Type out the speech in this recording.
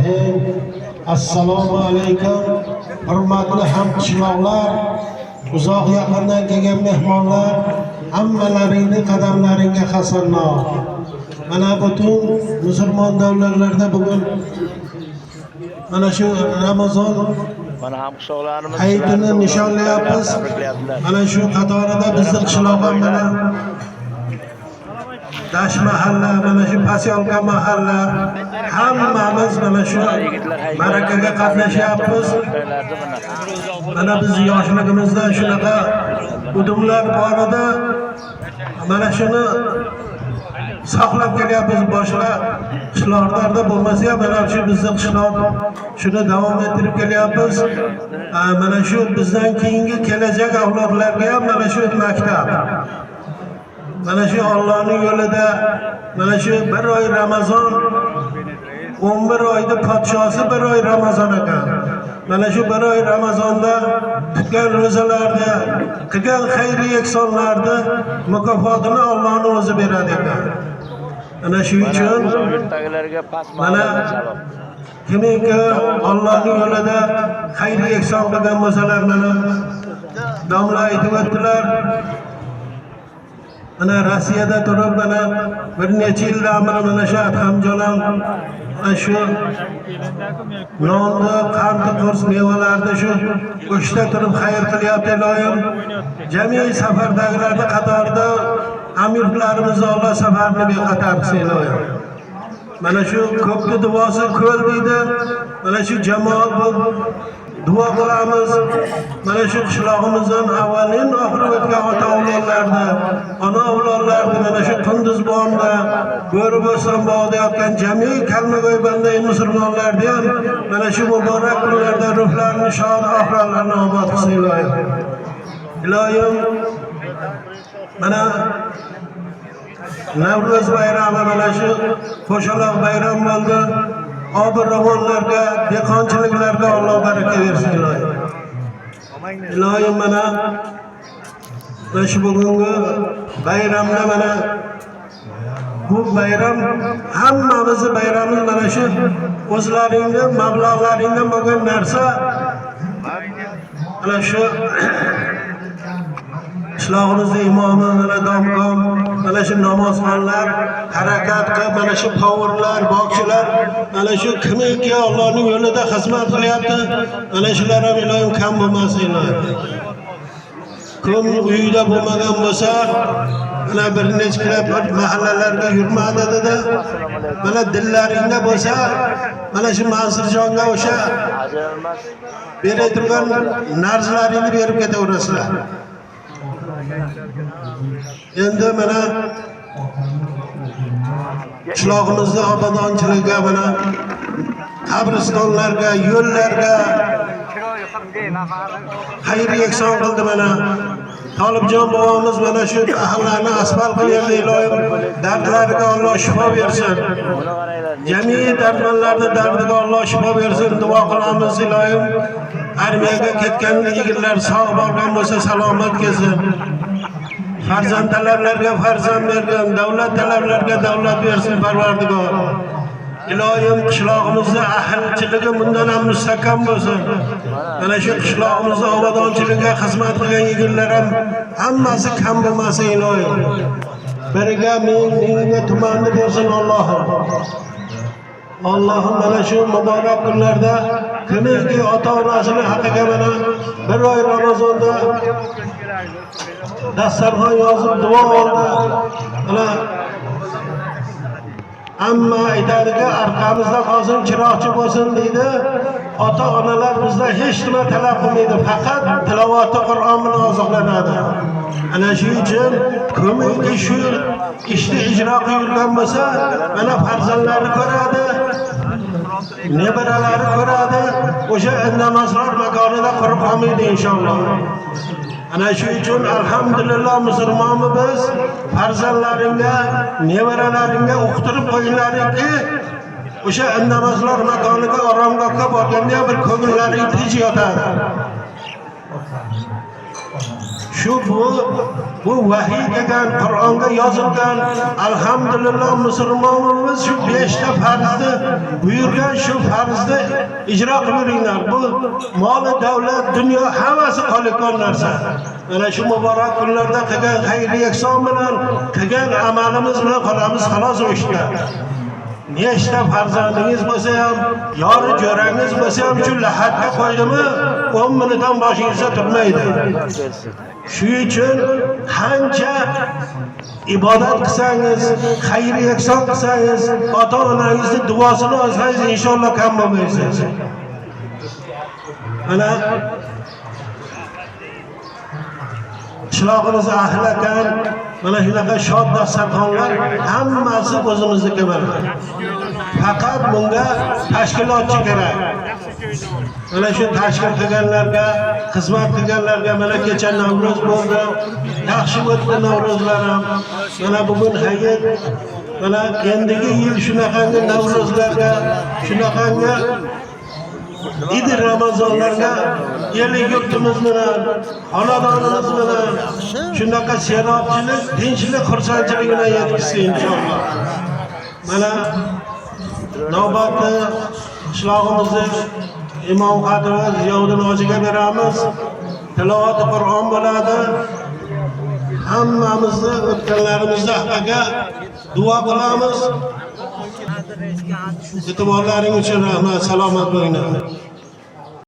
Rohmanir-Rohim. Assalomu alaykum, hurmatli hamqishloqlar, uzoq yaqindan kelgan mehmonlar, hammalaringni qadamlaringga hasanno. Mana butun musulmon davlatlarda bugun mana shu Ramazon Mana hamqishloqlarimiz hayitini nishonlayapmiz. Tabriklayaptilar. Mana shu qatorida bizni qishloq ham, mana Dash mahalla, mana shu Posyolka mahalla, hammamiz mana shu ma'rakaga qatnashyapmiz. Mana. Mana biz yoshligimizda shunaqa udumlar bor edi. Mana shuni saqlab kelyapmiz. Boshqa qishloqlarda bo'lmasa ham, mana shu bizni qishloq shuni davom ettirib kelyapmiz. Mana shu bizdan keyingi kelajak avlodlarga ham mana shu maktab. Mana shu Allohning yo'lida mana shu bir oy Ramazon, 11 oyda podshosi bir oy Ramazon ekan. Mana shu bir oy Ramazonda tutgan ro'zalarni, qilgan xayri ehsonlarni mukofotini Allohning o'zi beradi ekan. Mana shu uchun Uzoq yurtdagilarga past mana mahalladan salom. Kimiki Allohning yo'lida xayri ehson qilgan bo'lsalar, mana domla aytib o'tdilar. Mana Rossiyada turib, mana bir necha yildan beri mana shu Adhamjon ham mana shu nonni, qandni, qurs mevalarni shu o'shda turib xayr qilyapti iloyim. Jami safardagilarni qatorida amirlarimizni Alloh safarini bexatar qilsin iloyim. Mana shu ko'pni duosi ko'l deydi. Mana shu jamoat bo'lib duo qilamiz. Mana shu qishlog'imizdan avvalin oxiri o'tgan ota avlodlarni, ona avlodlarni, mana shu Qunduz bog'da, Bo'riboston bog'ida yotgan jami kalmago'y banda musulmonlarni ham mana shu muborak kunlarda ruhlarini shod, oxiratlarini obod qilsin iloyim. Iloyim, mana Navro'z bayrami, mana shu qo'shaloq bayram bo'ldi. Obir ravonlarga, dehqonchiliklarga Alloh baraka bersin iloyim. Iloyim, mana shu bugungi bayramda, mana bu bayram hammamizni bayramimiz, mana shu o'zlaringni mablag'laringdan bo'lgan narsa, mana shu qishlog'imizni imomi, mana domkom, mana shu namozxonlar harakat qilib, mana shu povurlar, bog'chilar, mana shu kimiki Allohning yo'lida xizmat qilyapti, mana shular ham iloyim kam bo'lmasin iloyim. Kim uyida bo'lmagan bo'lsa, mana bir necha bir mahallalarga yurmadi dedi. Mana dillaringda bo'lsa, mana shu Mansurjonga o'sha Ajralmas beray turgan narzlaringni berib ketaverasizlar. Endi mana qishlog'imizni obodonchiligiga, mana qabristonlarga, yo'llarga xayr ehson qildi mana. Tolibjon bobomiz mana shu mahallani asfalt qilgan, iloyim dardlariga Alloh shifo bersin. Buni qaranglar. Jami dardmanlarni dardiga Alloh shifo bersin, duo qilamiz iloyim. Armiyaga ketgan yigitlar sog' borgan bo'lsa, salomat kelsin. Farzand talablarga farzand bergan, davlat talablarga davlat bersin Parvardigor. Iloyim, qishlog'imizni ahlchiligi bundan ham mustahkam bo'lsin. Mana shu qishlog'imizni obodonchiligiga xizmat qilgan yigitlar ham hammasi kam bo'lmasin iloyim. Biriga ming, mingga tumanni bersin Allohim. Allohim, mana shu muborak kunlarda kimiki ota onasini haqiga mana bir oy Ramazonda dasturxon yozib duo oldi. Mana hamma aytadiki, arqamizda qolsin, chiroqchi bo'lsin deydi. Ota onalar bizdan hech nima talab qilmaydi, faqat tilovati Qur'on bilan oziqlanadi. Ana shu uchun kimiki shu ishni ijro qilib yurgan bo'lsa, mana farzandlari ko'radi, nevaralari ko'radi, o'sha indamaslar makonida qurib qolmaydi inshaalloh. Ana shu uchun, alhamdulillah, musulmonmiz biz, farzandlaringga, nevaralaringga uqtirib qo'yinglarki, o'sha indamaslar makoniga, oromgohga borganda ham bir ko'ngillaring tinch yotadi. Shu bu vahiy kelgan, Qur'onga yozilgan, alhamdulillah, musulmonmiz, shu beshta farzni buyurgan shu farzni ijro qilaveringlar. Bu moli, davlat, dunyo hammasi qolayotgan narsa. Mana shu muborak kunlarda qilgan xayr ehson bilan, qilgan amalimiz bilan qolamiz xolos o'shda. Nechta farzandingiz bo'lsa ham, yori jo'rangiz bo'lsa ham shu lahatga qo'ydimi, 10 minutdan boshingizda turmaydi. Shuning uchun qancha ibodat qilsangiz, xayr ehson qilsangiz, ota-onangizni duosini olsangiz inshaalloh kam bo'lmaysiz. Mana qishlog'imiz ahli ekan, mana shunaqa shod dasturxonlar hammasi o'zimizniki mana. Faqat bunga tashkilotchi kerak. Mana shu tashkil qilganlarga, xizmat qilganlarga mana kecha Navro'z bo'ldi. Yaxshi o'tdi Navro'zlar ham. Mana bugun hayit. Mana endigi yil shunaqangi Navro'zlarga, shunaqangi Idi Ramazonlarga eli yurtimiz bilan, xonadonimiz bilan shunaqa serobchilik, tinchlik, xursandchilik bilan yetkazsin inshaalloh. Mana navbatni qishlog'imizni imom xatibi Ziyovuddin hojiga beramiz. Tilovati Qur'on bo'ladi. Hammamizni o'tganlarimizni haqqiga duo qilamiz. E'tiborlaring uchun rahmat, salomat bo'linglar.